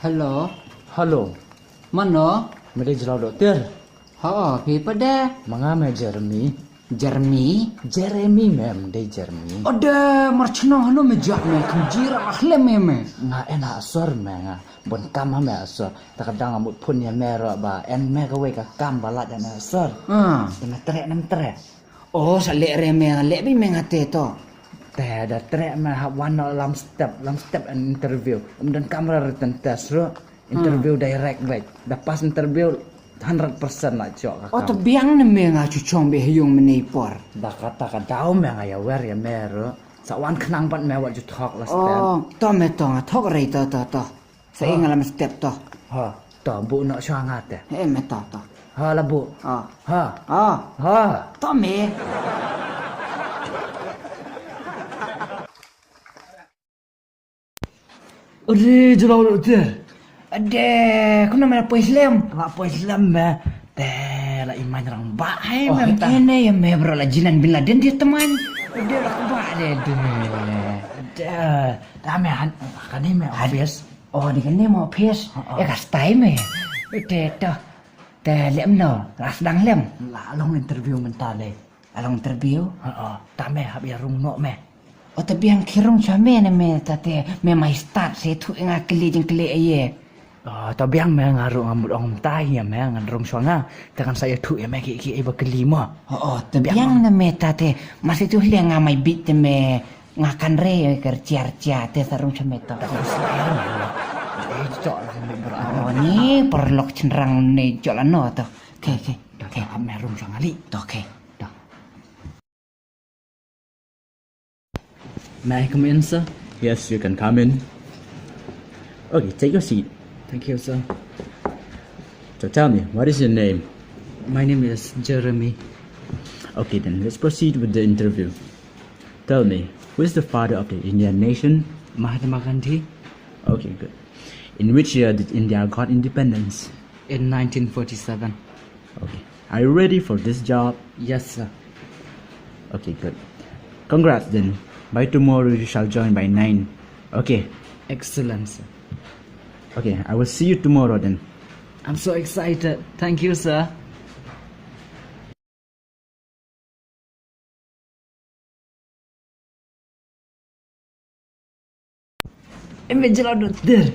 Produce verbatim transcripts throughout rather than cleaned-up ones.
Hello. Hello. Mano? Me dei jylla u doktor? Ho, phi pat de? Ma nga me Jeremy. Jeremy? Jeremy me, me dei Jeremy. Ode, mar chnong hano me jah me, kum jira khlem me me. Nga en ha sor me nga. Bun kam ha me ha sor. Ta ka dang mut phun ïa me ruh ba en me kawei ka kam ba lait ha me ha sor. Ah. Te me treh ne em treh? Oh, sa leh re me, leh beit me nga te to. Te da treh me hap wan noh lam step, lam step interview. Ym don kamra written test ruh. Interview direct beit. Da pass interview hundred percent la jop ka kam. Oh, to biang ne me nga shu shong beit ha ïung mynne i por. Da kata ka daw me nga ïa wer ïa me ruh. Sa wan khnang bad me wat ju thok la step. Oh, to me to nga thok re to to to. Sa ïa nga lam step to. Ha, to buh noh sha nga te. Eh, me to to. Ha, la buh. Ha. Ha. Ha. To me. Ade, jylla u doktor. Ade, kumno me la poi slem? La poi slem me. Te la i man rangbah hai me. Ene ïa me bro la jinan Bin Laden dia teman. Ade, la kaba de de. Ade, da me han kane me office. Oh, di kane me office. Ïa ka stai me. Ade to. Te lem no, la sdang lem. La long interview mynta le. Along interview? Ho, ta me hap ïa rung noh me. O ta biang ki rung sha me ne me ta te me mai start se thuh nga kylli jingkylli aïe. O ta biang me nga ruh nga mut ong mynta ïa me ngan rung sha nga. Te kan sa ïa thuh ïa me ki ki ba kylli mo. O ta biang ne me ta te masi tu hlia nga mai bit te me nga kan re ïa ker cia cia te sa rung sha me to. Jok lang me bro. O ni perlok cenrang ni jok lang no to. Oke oke. Oke, me rung sha nga li. Oke. May I come in, sir? Yes, you can come in. Okay, take your seat. Thank you, sir. So tell me, what is your name? My name is Jeremy. Okay, then let's proceed with the interview. Tell me, who is the father of the Indian nation? Mahatma Gandhi. Okay, good. In which year did India got independence? In nineteen forty-seven. Okay. Are you ready for this job? Yes, sir. Okay, good. Congrats then. By tomorrow you shall join by nine. Okay. Excellent, sir. Okay, I will see you tomorrow then. I'm so excited. Thank you, sir. Em, me jylla u doktor.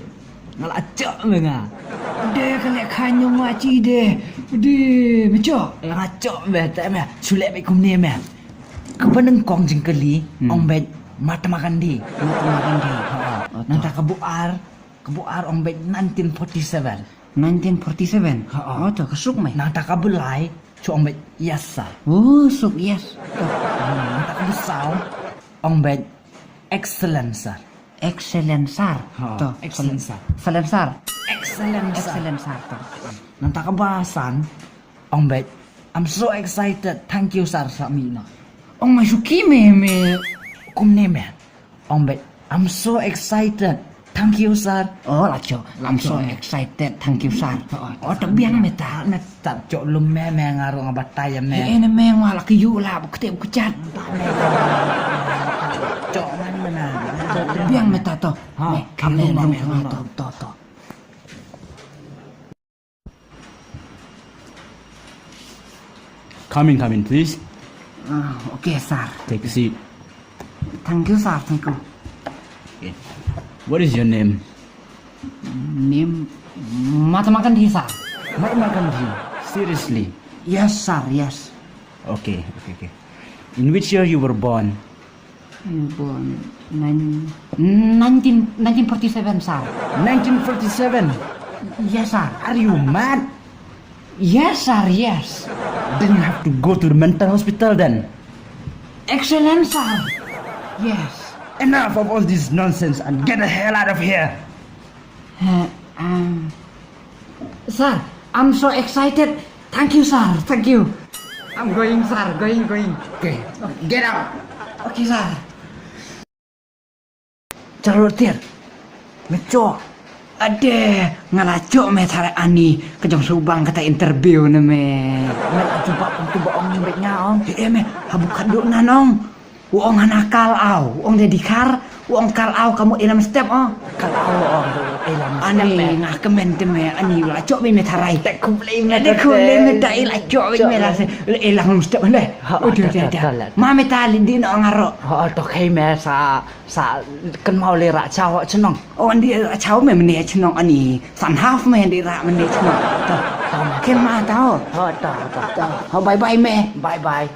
Nga la chok me nga. De ka leh kha nyong wa chi de. De me chok. Nga la chok me te me. Shu leh me kumne me. Kaba nyngkong jingkylli ong beit Mahatma Gandhi. Mahatma Gandhi. Nangta kaba ar, kaba ar ong beit nineteen forty-seven. Nineteen forty-seven. Oh to ka suk me. Nangta kaba lai shu ong beit yes sir. Oh suk yes. Nangta kaba saw ong beit excellent sir. Excellent sir. To excellent sir. Excellent sir. Excellent sir. Excellent sir to. Nangta kaba san ong beit I'm so excited. Thank you sir sa mi no. Ong mai suki me me. Kumne me. Ong beit I'm so excited. Thank you sir. Oh la chok. I'm so excited. Thank you sir. Oh ta biang me ta. Me ta chok lum me me nga ruh nga batai me. Eh ne me nga la kyu la bu ktep kjat. Chok man me na. Biang me ta to. Ha. Me kam ne me to to to. Come in, come in, please. Ah, okay, sir. Take a seat. Thank you, sir. Thank you. Okay. What is your name? Name Mahatma Gandhi, sir. Mahatma Gandhi. Seriously? Yes, sir. Yes. Okay, okay, okay. In which year you were born? Born nine, nineteen, nineteen forty-seven, sir. Nineteen forty-seven? Yes, sir. Are you mad? Yes, sir, yes. Then you have to go to the mental hospital then. Excellent, sir. Yes. Enough of all this nonsense and get the hell out of here. Uh, um, sir, I'm so excited. Thank you, sir. Thank you. I'm going, sir. Going, going. Okay. Get out. Okay, sir. Charlotte, me chok. Ade, nga la chok me thare ani ka jong subang kata interview ne me. Me la jubab kum tu ba ong beit nga ong. Eh me, habu khat duk na nong. U ong hana kal au, u ong de dikhar, u Ong kal au ka mut i lam step o. Kal au ong i lam step. Ani nga kmen te me ani la chok bi me tharai. Te khublei me te khublei me ta i la chok bi me la se i lam step le. Udah udah udah. Ma me ta li din ong aro. Ha to khai me sa sa kan mau le ra chau chnong. O ndi ra chau me mene chnong ani san half me ndi ra mene chnong. To. Ken ma ta o. Ha to to. To. Bye bye me. Bye bye.